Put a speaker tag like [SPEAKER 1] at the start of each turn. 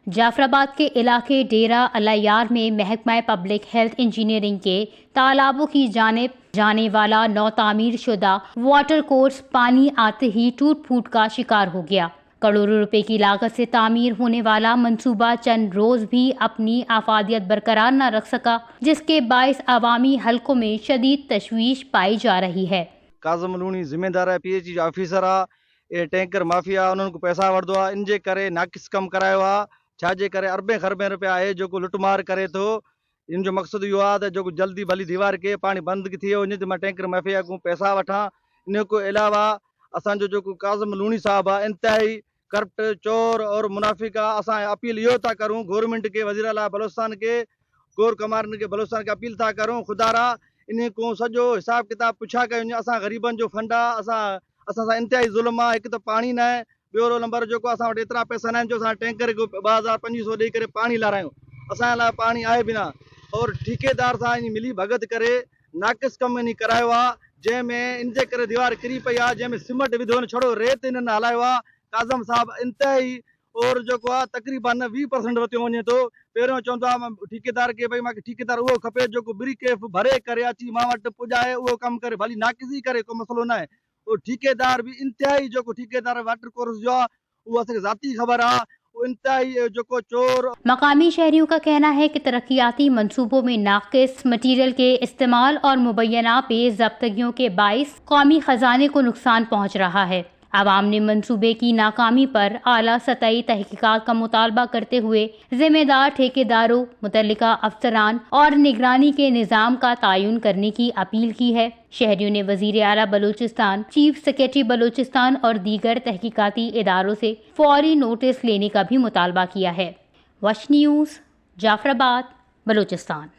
[SPEAKER 1] जाफराबाद के इलाके डेरा अलायार में महकमा पब्लिक हेल्थ इंजीनियरिंग के तालाबों की जानिब जाने वाला नौ तामीर शुदा वाटर कोर्स पानी आते ही टूट फूट का शिकार हो गया। करोड़ों रुपए की लागत से तामीर होने वाला मंसूबा चंद रोज़ भी अपनी आफादियत बरकरार न रख सका, जिसके बायस अवामी हलकों में शदीद तशवीश पाई जा रही है।
[SPEAKER 2] काज़म लूणी ज़िम्मेदार आहे, पी एच ई जो ऑफिसर आहे, इहे टैंकर माफिया उन्हनि खां पैसा वठंदो आहे, इन जे करे नाक़िस कमु करायो आहे, छाजे करे अरबे ख़रबे रुपया आहे जेको लुटमार करे थो। इन जो मक़सदु इहो आहे त जेको जल्दी भली दीवार के पाणी बंदि थी वञे त मां टैंकर माफिया खां पैसा वठां। इन खां अलावा असांजो जेको काज़म लूणी साहिबु आहे इंतिहाई करप्ट चोर और मुनाफ़िक आहे। असां अपील इहो था करूं गवर्नमेंट खे, वज़ीर आला बलोचिस्तान खे, गोर कमारनि खे बलोचिस्तान खे अपील था करूं, ख़ुदारा इन खां सॼो हिसाब किताब पुछा कयो वञे। असां ग़रीबनि जो फंड आहे, असां सां इंतिहाई ज़ुल्म आहे। हिकु त पाणी न आहे, ॿियो नंबर जेको असां वटि एतिरा पैसा न आहिनि जो असां टैंकर खे 22,500 ॾेई करे पाणी लारायूं, असांजे लाइ पाणी आहे बि न। और ठेकेदार सां इन मिली भगत करे नाक़िस कमु इन करायो आहे, जंहिंमें इन जे करे दीवार किरी पई आहे, जंहिंमें सीमेंट विधो न, छड़ो रेत हिननि हलायो आहे। काज़म साहिबु इंतिहाई और जेको आहे तक़रीबन 20% वतियो वञे थो। पहिरियों चवंदो आहे मां ठेकेदार खे, भई मूंखे ठेकेदार उहो खपे जेको ब्री कैफ भरे करे अची मां वटि पुॼाए, उहो कमु करे, भली नाक़िस ई करे, को मसइलो न आहे। उहो ठेकेदार बि इंतिहाई जेको ठेकेदार वाटर कोर्स जो आहे उहो असांखे ज़ाती ख़बर आहे, उहो इंतिहाई जेको चोर।
[SPEAKER 1] मकामी शहरियों का कहना है कि तरक्याती मंसूबों में नाकिस मटीरियल के इस्तेमाल और मुबैना बेज़ब्तगियों के बाइस कौमी ख़जाने को नुकसान पहुँच रहा है। आवाम ने मंसूबे की नाकामी पर आला सतही तहकीकात का मुतालबा करते हुए जिम्मेदार ठेकेदारों, मुतल्लिका अफसरान और निगरानी के निज़ाम का तयन करने की अपील की है। शहरियों ने वज़ीर आला बलूचिस्तान, चीफ सेक्रेटरी बलूचिस्तान और दीगर तहकीकाती इदारों से फौरी नोटिस लेने का भी मुतालबा किया है। वश न्यूज़, जाफराबाद, बलूचिस्तान।